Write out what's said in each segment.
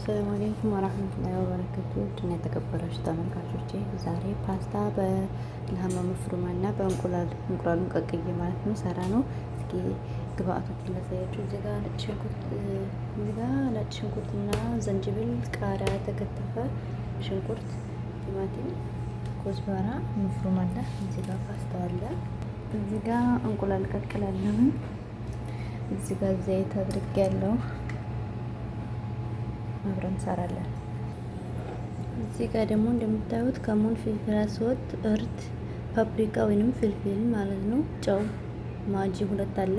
السلام عليكم ورحمة الله وبركاته። ውድና የተከበራችሁ ተመልካቾቼ ዛሬ ፓስታ በ لحمة مفرومة እና በእንቁላል እንቁላሉን ቀቅዬ ማለት ነው ሰራ ነው። እስኪ ግብአቶችን ላሳያችሁ። እዚህ ጋር ነጭ ሽንኩርት እዚህ ጋር ነጭ ሽንኩርትና ዘንጅብል፣ ቃሪያ፣ የተከተፈ ሽንኩርት፣ ቲማቲም፣ كزبرة مفروم አለ። እዚህ ጋር ፓስታ አለ። እዚህ ጋር እንቁላል ቀቅላለሁ። እዚህ ጋር ዘይት አድርጌያለሁ። አብረን እንሰራለን። እዚህ ጋር ደግሞ እንደምታዩት كمون፣ فلفل أسود፣ እርድ፣ ፓፕሪካ ወይንም فلفل ማለት ነው። ጨው፣ ማጂ ሁለት አለ።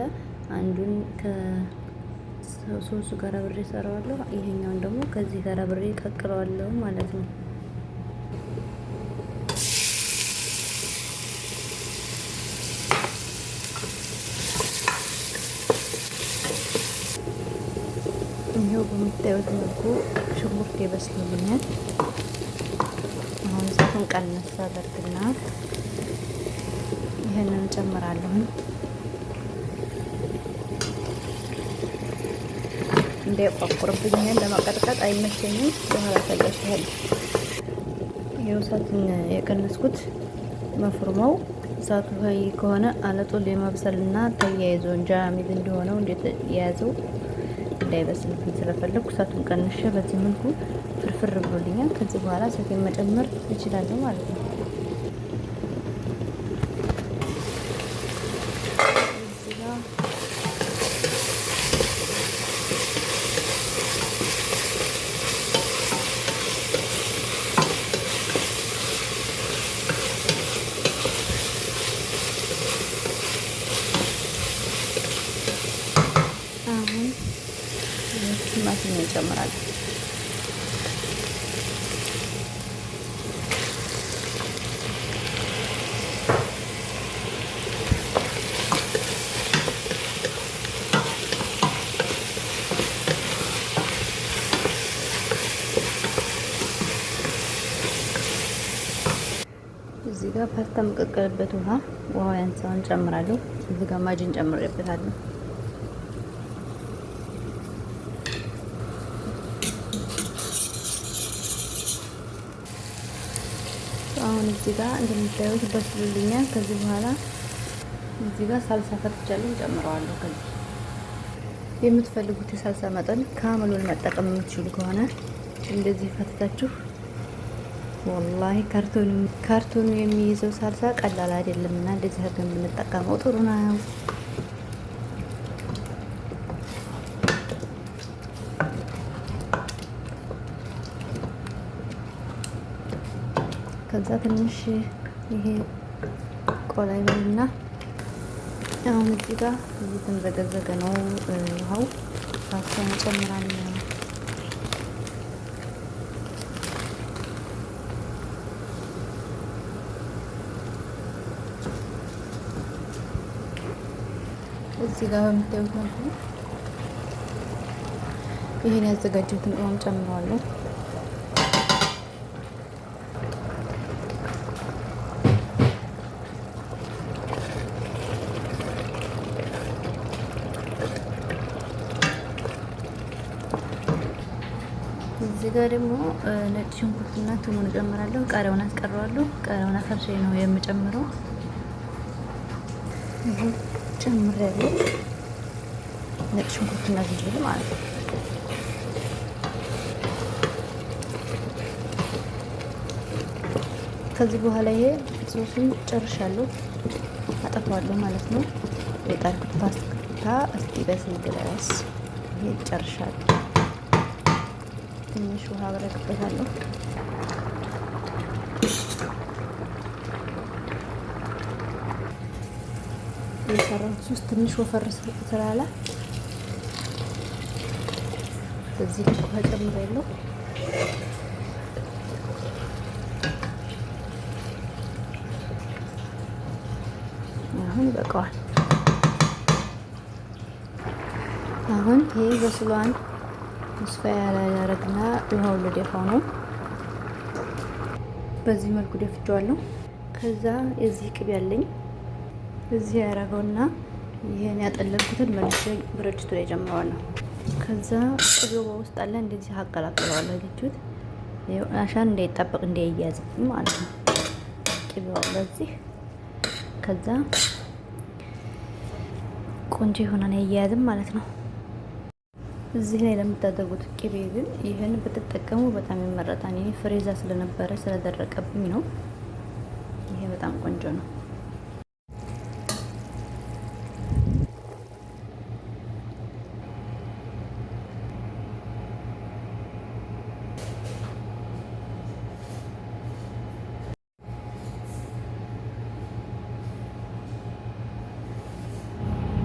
አንዱን ከሶሱ ጋር አብሬ እሰራዋለሁ። ይሄኛውን ደግሞ ከዚህ ጋር አብሬ ቀቅለዋለሁ ማለት ነው። ይኸው በምታዩት መልኩ ሽንኩርት ይበስልልኛል። አሁን እሳቱን ቀነስ አደርግና ይህንን ጨምራለሁ። እንዳይቋቁርብኝ ይሄን ለማቀጥቀጥ አይመቸኝም። በኋላ አሳያችኋለሁ። ይኸው እሳቱን የቀነስኩት መፍርመው እሳቱ high ከሆነ على طول የማብሰልና ተያይዞ جامد እንደሆነው እንዴት የያዘው እንዳይበስልብኝ ስለፈለኩ እሳቱን ቀንሼ በዚህ መልኩ ፍርፍር ብሎልኛል። ከዚህ በኋላ እሳቴን መጨመር እችላለሁ ማለት ነው። አሁን ቲማቲም እንጨምራለን። እዚህ ጋር ፓስታ የምቀቅልበት ውሃ ውሃው ያንሳውን ጨምራለሁ። እዚህ ጋር ማጅን ጨምሬበታለሁ። አሁን እዚህ ጋር እንደምታዩት በስሎልኛል። ከዚህ በኋላ እዚህ ጋር ሳልሳ ፈትቻለሁ ጨምረዋለሁ። ከዚህ የምትፈልጉት የሳልሳ መጠን ካምሉን መጠቀም የምትችሉ ከሆነ እንደዚህ ፈትታችሁ والله ካርቶኑ የሚይዘው ሳልሳ ቀላል አይደለም እና እንደዚህ አድርገን ብንጠቀመው ጥሩ ነው። ከዛ ትንሽ ይሄ ቆላ ይበልና አሁን እዚህ ጋር እየተንዘገዘገ ነው ውሃው። ፓስታ እንጨምራለን። እዚህ ጋር በምታዩት መልኩ ይሄን ያዘጋጀሁትን ቅመም ጨምረዋለሁ። እዚህ ጋር ደግሞ ነጭ ሽንኩርትና ቱሙን እጨምራለሁ። ቃሪያውን አስቀረዋለሁ። ቃሪያውን አፈርሼ ነው የምጨምረው። ይሄ ጨምሬያለሁ፣ ነጭ ሽንኩርትና ዝንጅብል ማለት ነው። ከዚህ በኋላ ይሄ ሶሱን ጨርሻለሁ፣ አጠፋዋለሁ ማለት ነው። የጣልኩት ፓስታ እስኪበስል ድረስ ይሄ ጨርሻለሁ። ትንሽ ውሃ አበረግበታለሁ። የሰራሁት ሶስ ትንሽ ወፈር ስላለ በዚህ ልክ ውሃ ጨምሬያለሁ። አሁን ይበቃዋል። አሁን ይሄ በስሏን መስፈያ ላይ ያደረግና ውሃው ልደፋው ነው። በዚህ መልኩ ደፍቼዋለሁ። ከዛ የዚህ ቅቤ አለኝ እዚህ ያደረገውና ይሄን ያጠለልኩትን መልሼ ብረት ድስቱ ላይ ጨምረዋለሁ። ከዛ ቅቤው በውስጥ አለ፣ እንደዚህ አቀላቅለዋለሁ። አያችሁት? عشان እንዳይጣበቅ እንዳይያዝብኝ ማለት ነው። ቅቤው አለ እዚህ። ከዛ ቆንጆ የሆነ አያያዝም ማለት ነው። እዚህ ላይ ለምታደርጉት ቅቤ ግን ይህን ብትጠቀሙ በጣም ይመረጣል። እኔ ፍሬዛ ስለነበረ ስለደረቀብኝ ነው። ይሄ በጣም ቆንጆ ነው።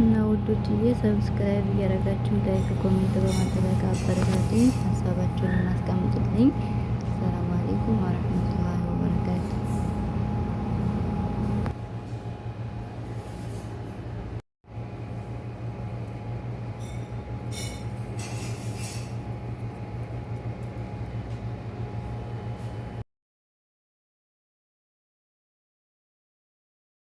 እና ውዶችዬ subscribe እያደረጋችሁ like፣ comment በማድረግ አበረታቱኝ። ሀሳባችሁን አስቀምጡልኝ።